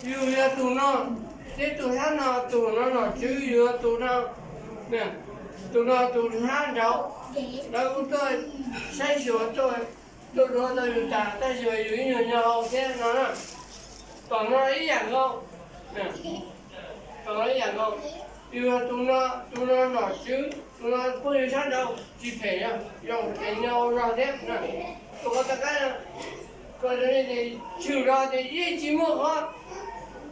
Yus yog tus no, thiab tus hnab no, tus no nom tswv, yus yog tus no, tus no tus hnab nraud, lawv kuj tuaj saib xyuas, tuaj, tuaj duav tau yus tas, tab sis mas yus ib nyuag nyob hauv thiab no na. Tom no ib yam nkaus, tom no ib yam nkaus, yus yog tus no, tus no nom tswv, tus no phooj ywg sab nraud, tsis phem, yog ces nyob hauv zog thiab. Tus qhov rov qab, tus tshwm los ces yeej tsis muaj qhov,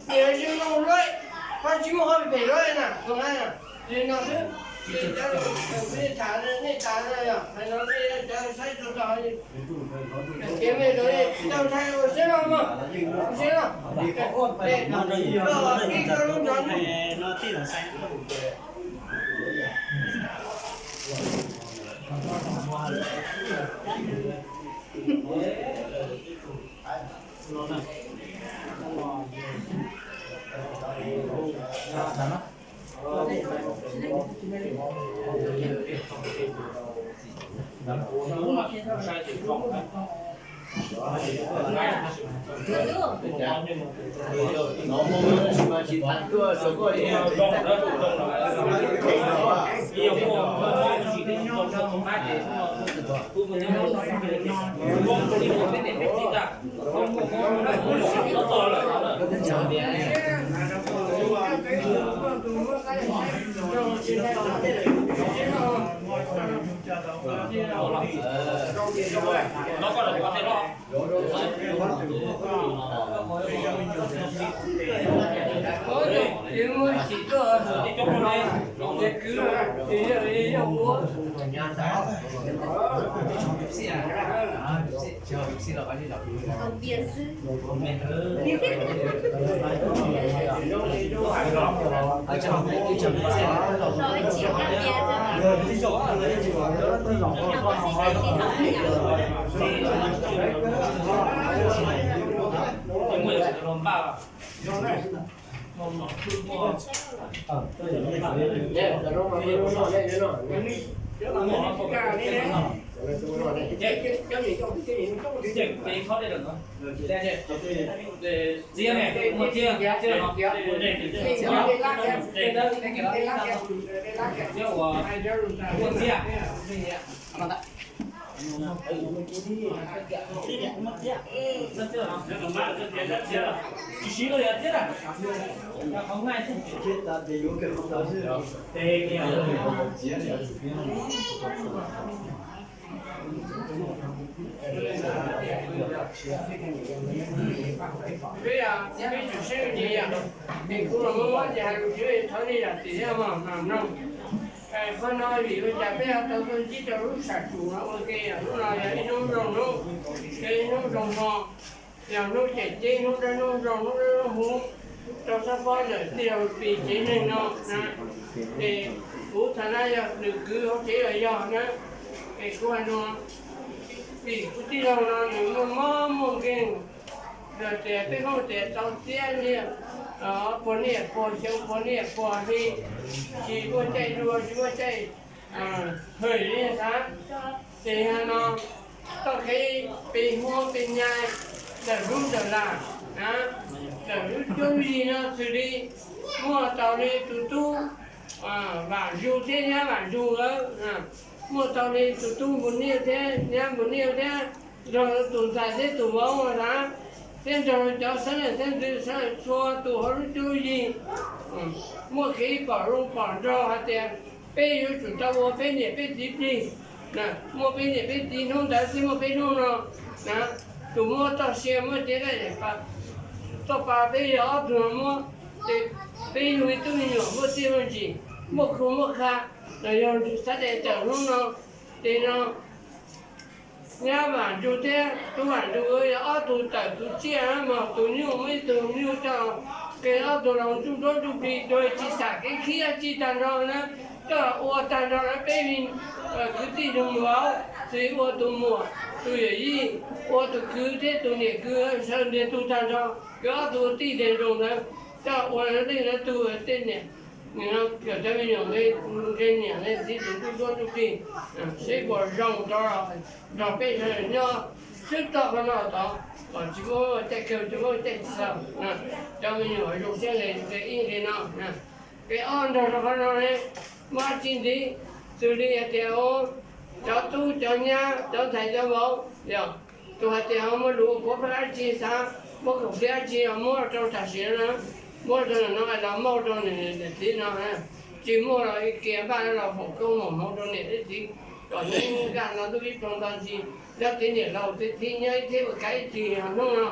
ces zoo zoo lawm, qhov tsis muaj qhov phem lawm na, tus qab na. Li no xwb, ces cov nej tham, nej tham no yog hais no, nej cov saib tau tau, ces nej tsis tau ntshai ua siab loj mog, ua siab loj. Koj ib koj lub nrov no. Ib muaj tsis tuaj, ces kwv, ces yog ua. Txiv ne, muaj txiv, txiv no, txiv no, txiv uas muaj txiv. Tsis siv los yog txiab na. Peb, peb tsum sib nyiam, es kuv los muab muab ces hais lus tsis thov nej zam txim thiab mog, mloog. Qhov no vim ua cas peb ho tau tuaj ntsib rau lub sam tus no ua ke, lub no yog ib hnub zoo hnub, yog ib hnub zoo hmo, yog hnub cem ceb, hnub dawb hnub zoo, hnub dawb hnub huv, rau sab pob ntawm tij laug Pis tsev neeg no na. Es kuv thaum no yog nws kwv hauv tsev los yog na, es kuv hais no, vim kuv tij laug no nws muaj mob muaj nkeeg, yog tias peb Hmoob tias tau txiab niag puag niaj puag xyoo puag niaj puag hli, tsis muaj caij dua tsis muaj caij hawm li xav. Ces no toj kev pes huab pes nyais ntawm hlub ntawm lam, ntawm lub cuab lub yig no xws li muaj tau li tus tub Vam Zus thiab nyab Vam Zus lawm, muaj tau li tus tub Npus Niaj thiab nyab Npus Niaj thiab, nrog tus ntxhais thiab tus vauv xav, thiab nrog cov xeeb leej xeeb ntxwv sawv daws txhua tus hauv lub cuab lub yig, muaj kev pom zoo pom nrog hais tias peb yuav tsum tau ua peb niam peb txiv plig. Muaj peb niam peb txiv hnub ntawd thiab muaj peb hnub no na. Tus muab txoj sia muab cev daim txoj pa peb yog ob tug muab, ces peb yug ib tug me nyuam muaj txiaj muaj ntsig, muaj khau muaj kha, los yog xav tias tawm hnub no, ces no nyab Vam Zus thiab tub Vam Zus yog ob tug tawm tus tsiaj mog, tus nyuj muaj ib tug nyuj coj, ces ob tug los ntsuj duab ntsuj plig, tus tsis xam kev khib dab tsi tag nrho na, coj ua tag nrho na. Peb kwv tij nus vauv, txiv ua tus muam, tus yawm yij ua tus kwv thiab tus niam kwv, sawv ntiag tug tag nrho, ces ob tug tij ntiag nroos ntawd coj ua leej lawv tug tej niam, cov me nyuam nqe niam nqe txiv tus ntsuj duab ntsuj plig, seb puas zoo rau nrog peb sawv daws nyob. Xwb toj qhov no tod, kom tsis muaj caij kawg, tsis muaj caij txhaum, cov me nyuam zoo siab nqe ib nqe no. Nqe ob nrog rau qhov no ne, muaj dab tsi ntxiv, xws li hais tias cov tub cov nyab cov ntxhais cov vauv, yog tus hais tias ho muaj lus ua puav pheej dab tsi xav muab khoom siab dab tsi los muab rau tam sim no, muab rau no los muab rau niam txiv no, tsis muaj los kiag npaj los foom koob foom hmoov rau niam thiab txiv, kom nyob nyob ntuj ib ploog nto ntsis, nyob tib niam laus tib txib, nyob ib txhib ua kav ib txhis hnub no.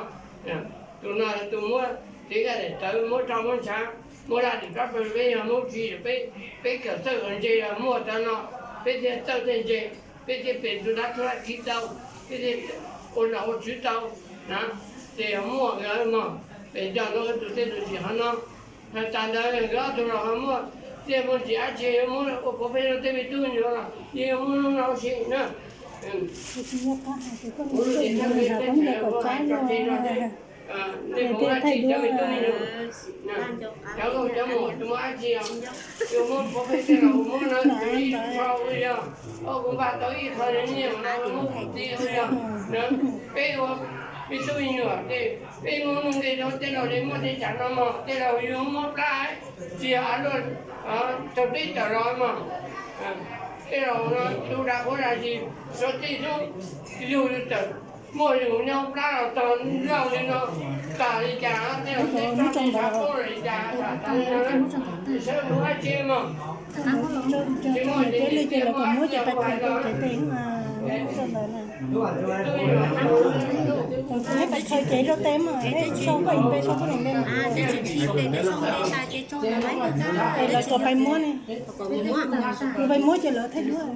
Tus no tus muab txiv kaj daim tawv, muab roj muab ntshav, muab laj dim plab pawg zeb, yog muab tsis peb, peb kawm txawj ntse los muaj cov no, peb thiaj txawj thiaj ntse, peb thiaj pem tus dab tub dab kiv tau, peb thiaj ua nom ua tswv tau na. Ces yog muaj mog, pem coj ntawm tus tej tus tsis hov no. Tag ntawd nkawd ob tug los ho muaj, thiaj muaj ntsis dab tsi yuav muab ua puav pheej rau tej me tub me nyuam los yeej yuav muab hnub no ua si na. Kuv lub cev thawj me thawj tsev ua cov tsev no, nej muab dab tsi cov me tub me nyuam, cov nkauj cov muam tus muab dab tsi os, yuav muab puav pheej tej los muab no, tus ib tug tsho ua yog, ob kuv npaj tau ib qho nyiaj no muab kuv txiv ua yog, peb ua me tub me nyuam ces peb muab nuj nqis rau tej laus li muaj tej tsam no mog, tej laus yug muab plab tsis yog luaj, thaum peb tawm los mog, tej laus no tu dag quav zis, suav tij xub yug tawm, muaj yus nyob plab los tog loj li no, tas li cas tej laus teb tso tsis sab pub li cas, sawv mus dab tsi mog. Tsis muaj ces muab ces pais khaws rau cev tes, ntawd na. Pais khaws cev rau tes mas, sau koj ib pe sau koj niam npe mas. Es lawv kom pais muab ne, lawv pais muab ces lawv thaij duab.